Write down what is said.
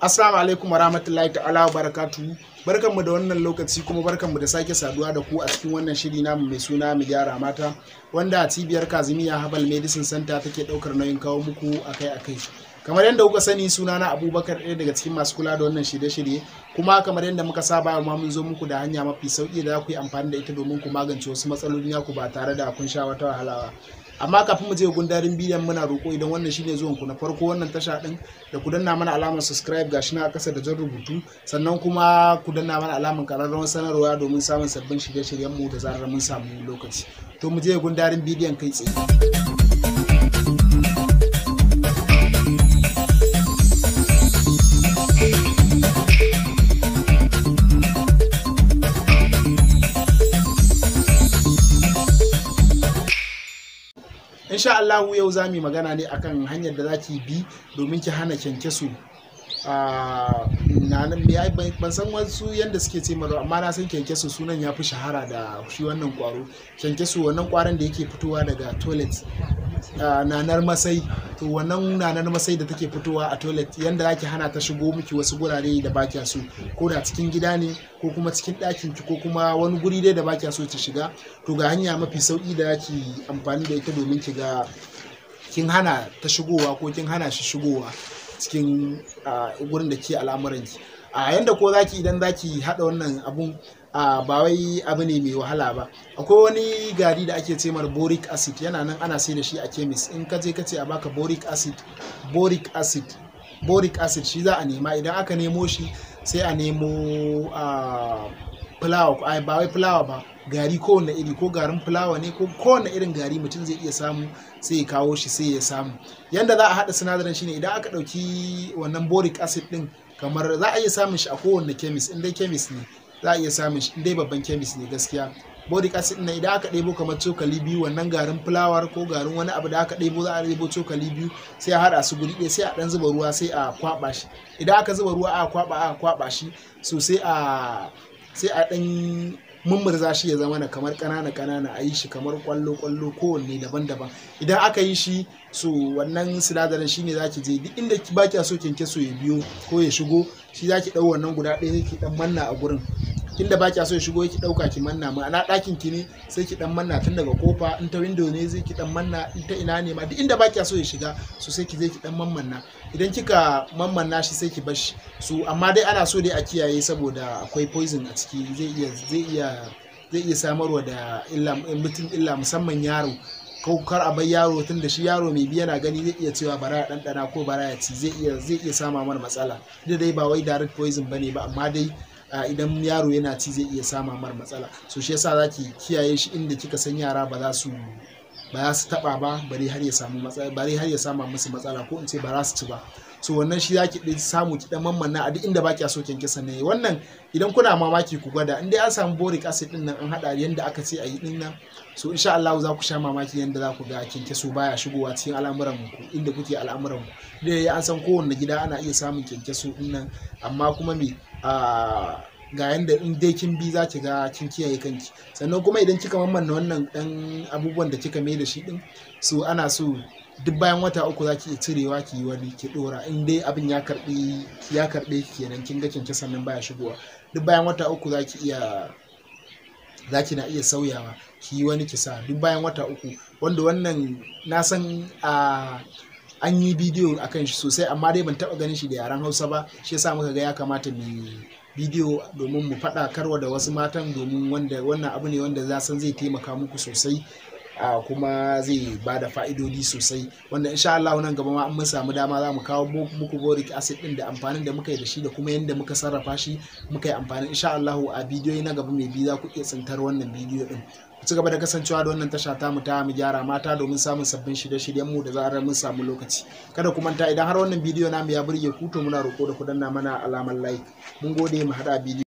Assalamu alaikum warahmatullahi ta'ala wa barakatuhu. Barkanmu da wannan lokaci kuma barkanmu da sake saduwa da ku a cikin wannan shiri namu mai suna Mu Gyara Mata, wanda cibiyar Kazimiya Herbal Medicine Center take daukar nauyin kawo muku akai-akai. Kamar yadda kuka sani, sunana Abubakar, ɗaya daga cikin masu kula da wannan shirye-shirye, kuma kamar yadda muka saba ma, mun zo muku da hanya mafi sauki da za ku yi amfani da ita domin ku magance wasu matsaloli naku ba tare da kun sha wata wahala ba. Amma kafin mu je gundarin bidiyon, muna roƙo, idan wannan shine zuwan ku na farko wannan tasha din, da ku danna mana alamar subscribe, gashi na a ƙasa da jan rubutu, sannan kuma ku danna mana alamar ƙararrawar sanarwa domin samun sabbin shirye-shiryen mu da zarar mun samu lokaci. To, mu je gundarin bidiyon kai tsaye. Insha Allah yau za mu yi magana ne akan hanyar da zaki bi domin ki hana kyankyaso. Ban san wasu yadda suke ce mara, amma na san kyankyaso, sunan ya fi shahara da shi wannan kwaro kyankyaso, wannan kwaron da yake fitowa daga toilet, nanar masai. To, wannan nanar masai da take fitowa a toilet, yanda zaki hana ta shigo miki wasu gurare da ba kya so, ko da cikin gida ne ko kuma cikin ɗakin ki ko kuma wani guri dai da ba kya so ta shiga. To, ga hanya mafi sauki da zaki amfani da ita domin ki ga kin hana ta shigowa ko kin hana shi shigowa cikin gurin da ke al'amuranki. A yanda ko zaki, idan zaki haɗa wannan abun, ba wai abu ne mai wahala ba. Akwai wani gari da ake ce mar boric acid, yana nan ana sai da shi a chemist. In ka je ka ce a baka boric acid, boric acid, boric acid, shi za a nema. Idan aka nemo shi, sai a nemo fulawa, ba wai fulawa ba, gari kowane iri, ko garin fulawa ne ko kowane irin gari mutum zai iya samu, sai ya kawo shi, sai ya samu. Yanda za a haɗa sinadarin shine, idan aka ɗauki wannan boric acid ɗin, kamar za a iya samun shi a kowane chemist, in dai chemist ne za a iya samun shi, in dai babban chemist ne gaskiya. Boric acid ɗin, idan aka ɗebo kamar cokali 2, wannan garin fulawar ko garin wani abu da aka ɗebo, za a ɗebo cokali 2, sai a haɗa su guri ɗaya, sai a ɗan zuba ruwa, sai a kwaɓa shi. Idan aka zuba ruwa aka kwaɓa shi, so sai a ɗan mummurza shi ya zama na kamar ƙanana ƙanana, a yi shi kamar ƙwallo ƙwallo, kowanne daban-daban. Idan aka yi shi, so wannan sinadarin shine zaki je duk inda ba kya so kyankyaso ya biyo ko ya shigo, shi zaki ɗau wannan guda ɗaya ki ɗan manna a gurin inda ba kya so ya shigo. Ki ɗauka ki manna, ma'ana ɗakin ki ne, sai ki ɗan manna tun daga kofa, in ta window ne zai ki ɗan manna, in ta ina ne ma, duk inda ba kya so ya shiga, so sai ki je ki ɗan mammanna. Idan kika mammanna shi, sai ki bar shi. So amma dai ana so dai a kiyaye, saboda akwai poison a ciki, zai iya samarwa da illa mutum illa, musamman yaro, ko kar a bar yaro, tun da shi yaro mai bi yana gani zai iya cewa bara ya ɗanɗana ko bara ya ci, zai iya sama mana matsala. Duk dai ba wai direct poison bane ba, amma dai idan yaro yana ci zai iya sama mar matsala. So shi yasa zaki kiyaye shi inda kika san yara ba za su taba ba, bare har ya samu matsala, bare har ya sama musu matsala, ko in ce ba za su ci ba. So wannan shi zaki ɗan samu ki dan mammanna a duk inda baki so kyankyasan ne. Wannan idan kuna mamaki, ku gwada. In dai an samu boric acid din nan, an hada yanda aka ce a yi din nan, so insha Allah za ku sha mamaki yanda za ku ga kyankyaso baya shigowa cikin al'amuran ku, inda kuke al'amuran ku. Dai an san kowanne gida ana iya samun kyankyaso din nan, amma kuma me, ga yanda in dai kin bi za ki ga kin kiyaye kanki. Sannan kuma idan kika mammanna wannan dan abubuwan da kika mai da shi din, so ana so duk bayan wata 3 za ki iya cirewa ki yi wani ki dora, in dai abin ya karbe kenan, kin ga kyankyason nan baya shigowa. Duk bayan wata 3 za ki na iya sauyawa ki yi wani ki sa, duk bayan wata 3. Wanda wannan na san a an yi bidiyo akan shi sosai, amma dai ban taba ganin shi da yaren Hausa ba. Shi yasa muka ga ya kamata mu yi bidiyo domin mu faɗakarwa da wasu matan, domin wanda wannan abu ne wanda za san zai taimaka muku sosai, kuma zai ba da fa'idodi sosai, wanda insha Allah nan gaba ma mun samu dama za mu kawo muku boric acid din da amfanin da muka yi da shi da kuma yadda muka sarrafa shi muka yi amfani. Insha Allah a bidiyoyi na gaba mai bi za ku iya tsintar wannan bidiyo din. Ku ci gaba da kasancewa da wannan tasha ta mu ta Mu Gyara Mata domin samun sabbin shirye-shiryen mu da zarar mun samu lokaci. Kada ku manta, idan har wannan bidiyo namu ya burge ku, to muna roƙo da ku danna mana alamar like. Mun gode, mu hada bidiyo.